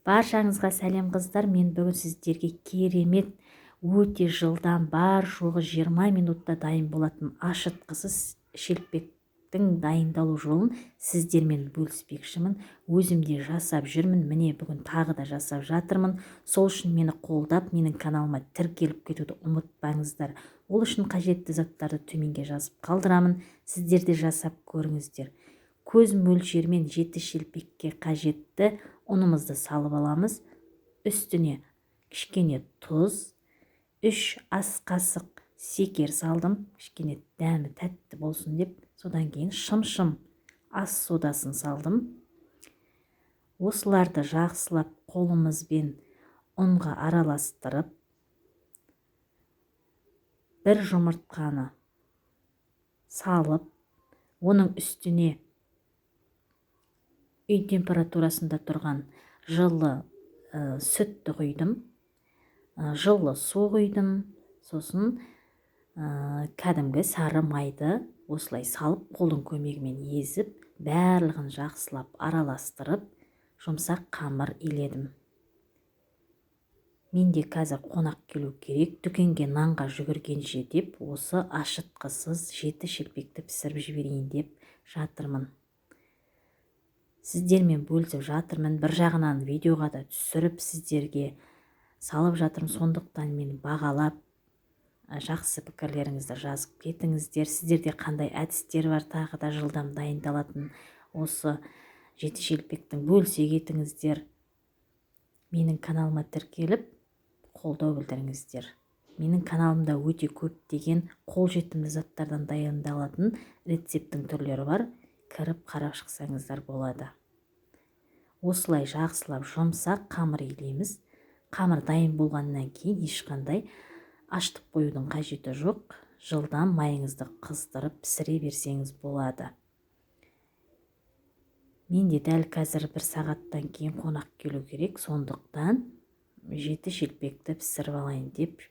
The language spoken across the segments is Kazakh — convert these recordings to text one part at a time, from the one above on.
Баршаңызға сәлем, қыздар. Мен бүгін сіздерге керемет, өте жылдам, бар жоғы 20 минутта дайын болатын ашытқысыз шелпектің дайындалу жолын сіздермен бөліспекшімін. Өзім де жасап жүрмін, міне бүгін тағы да жасап жатырмын. Сол үшін мені қолдап, менің каналыма тіркеліп кетуді ұмытпаңыздар. Ол үшін қажетті заттарды төменге жазып қалдырамын, сіздер де жасап көріңіздер. Көз мөлшерімен 7 шелпекке қажетті ұнымызды салып аламыз. Үстіне кішкене тұз, 3 ас қасық секер салдым, кішкене дәмі тәтті болсын деп. Содан кейін шым-шым ас содасын салдым. Осыларды жақсылап қолымызбен ұнға араластырып, бір жұмыртқаны салып, оның үстіне үй температурасында тұрған жылы сүтті құйдым, жылы су құйдым, сосын кәдімгі сары майды осылай салып, қолдың көмегімен езіп, барлығын жақсылап араластырып, жұмсақ қамыр иледім. Менде қазір қонақ келу керек, дүкенге нанға жүгіргенше деп осы ашытқысыз 7 шелпекті пісіріп жіберейін деп жатырмын. Сіздермен бөлісіп жатырмын, бір жағынан видеоға да түсіріп сіздерге салып жатырмын. Сондықтан мен бағалап, жақсы пікірлеріңізді жазып кетіңіздер. Сіздерде қандай әдістер бар тағы да жылдам дайындалатын осы 7 шелпектің, бөлісе кетіңіздер. Менің каналыма тіркеліп, қолдау білдіріңіздер. Менің каналымда өте көптеген қолжетімді заттардан дайындалатын рецепттің түрлері бар. Кіріп қарап шықсаңыздар болады. Осылай жақсылап жұмсақ қамыр илейміз. Қамыр дайын болғаннан кейін ешқандай ашытып қоюдың қажеті жоқ. Жылдам майыңызды қыздырып пісіре берсеңіз болады. Менде дәл қазір 1 сағаттан кейін қонақ келу керек, сондықтан 7 шелпекті пісіріп алайын деп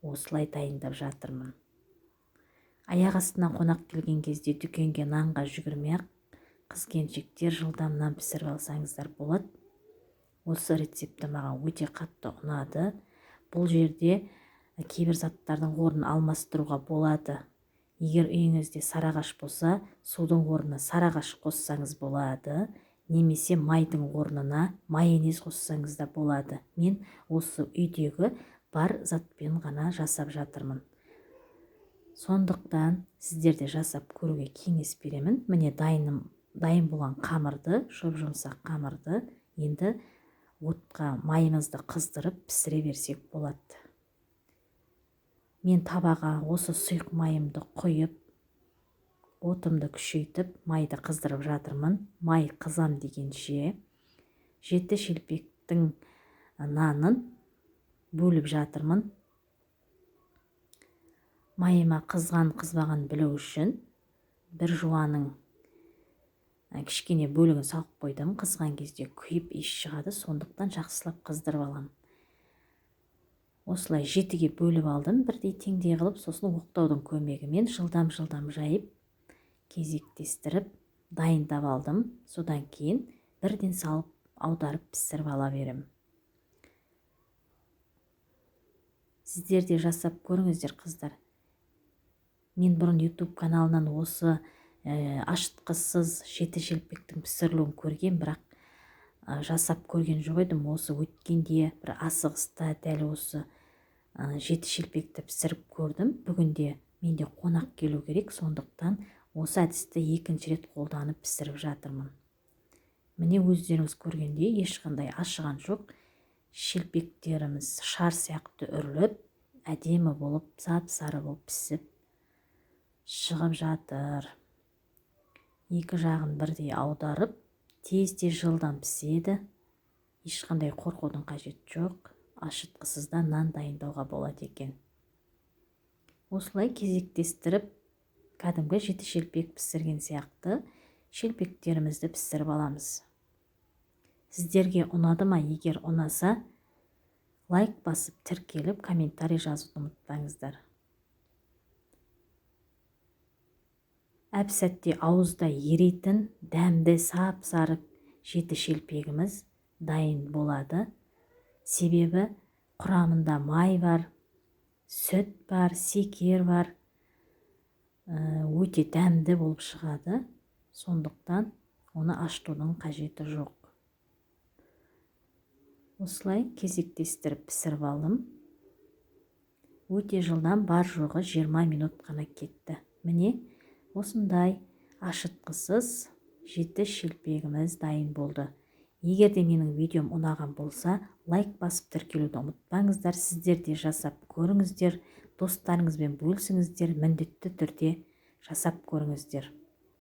осылай дайындап жатырмын. Аяқ астынан қонақ келген кезде дүкенге нанға жүгірмей-ақ, қыз келіншектер жылдам нан пісіріп алсаңыздар болады. Осы рецепті маған өте қатты ұнады. Бұл жерде кейбір заттардың орнын алмастыруға болады. Егер үйіңізде сарыағаш болса, судың орнына сарыағаш қоссаңыз болады, немесе майдың орнына майонез қоссаңыз да болады. Мен осы үйдегі бар затпен ғана жасап жатырмын. Сондықтан сіздер де жасап көруге кеңес беремін. Міне дайын болған қамырды, жұп-жұмсақ қамырды енді отқа майымызды қыздырып пісіре берсек болады. Мен табаға осы сұйық майымды құйып, отымды күшейтіп, майды қыздырып жатырмын. Май қызам дегенше 7 шелпектің нанын бөліп жатырмын. Майыма қызған қызбаған білу үшін бір жуаның кішкене бөлігін салып қойдым. Қызған кезде күйіп иіс шығады, сондықтан жақсылап қыздырып аламын. Осылай 7-ге бөліп алдым, бірдей теңдей қылып, сосын оқтаудың көмегімен жылдам-жылдам жайып, кезектестіріп дайындап алдым. Содан кейін бірден салып, аударып пісіріп ала беремін. Сіздер де жасап көріңіздер, қыздар. Мен бұрын YouTube каналынан осы ашытқысыз 7 шелпектің пісірілуін көрген, бірақ жасап көрген жоқ едім. Осы өткенде бір асығыста дәл осы 7 шелпекті пісіріп көрдім. Бүгінде менде қонақ келу керек, сондықтан осы әдісті екінші рет қолданып пісіріп жатырмын. Міне өздеріңіз көргендей ешқандай ашыған жоқ. Шелпектеріміз шар сияқты үріліп, әдемі болып, сап-сары болып пісіп шығып жатыр. Екі жағын бірдей аударып, тез-тез жылдам піседі. Ешқандай қорқудың қажеті жоқ. Ашытқысыз да нан дайындауға болады екен. Осылай кезектестіріп, кәдімгі 7 шелпек пісірген сияқты шелпектерімізді пісіріп аламыз. Сіздерге ұнады ма? Егер ұнаса, лайк басып, тіркеліп, комментарий жазуды ұмытпаңыздар. Әп-сәтте ауызда еритін дәмді сап-сары 7 шелпегіміз дайын болады. Себебі құрамында май бар, сүт бар, секер бар, өте дәмді болып шығады. Сондықтан оны ашытудың қажеті жоқ. Осылай кезектестіріп пісіріп алдым. Өте жылдам, бар жоғы 20 минут қана кетті. Міне, осындай ашытқысыз жеті шелпегіміз дайын болды. Егер де менің видеом ұнаған болса, лайк басып, тіркелуді ұмытпаңыздар. Сіздер де жасап көріңіздер, достарыңызбен бөлісіңіздер, міндетті түрде жасап көріңіздер.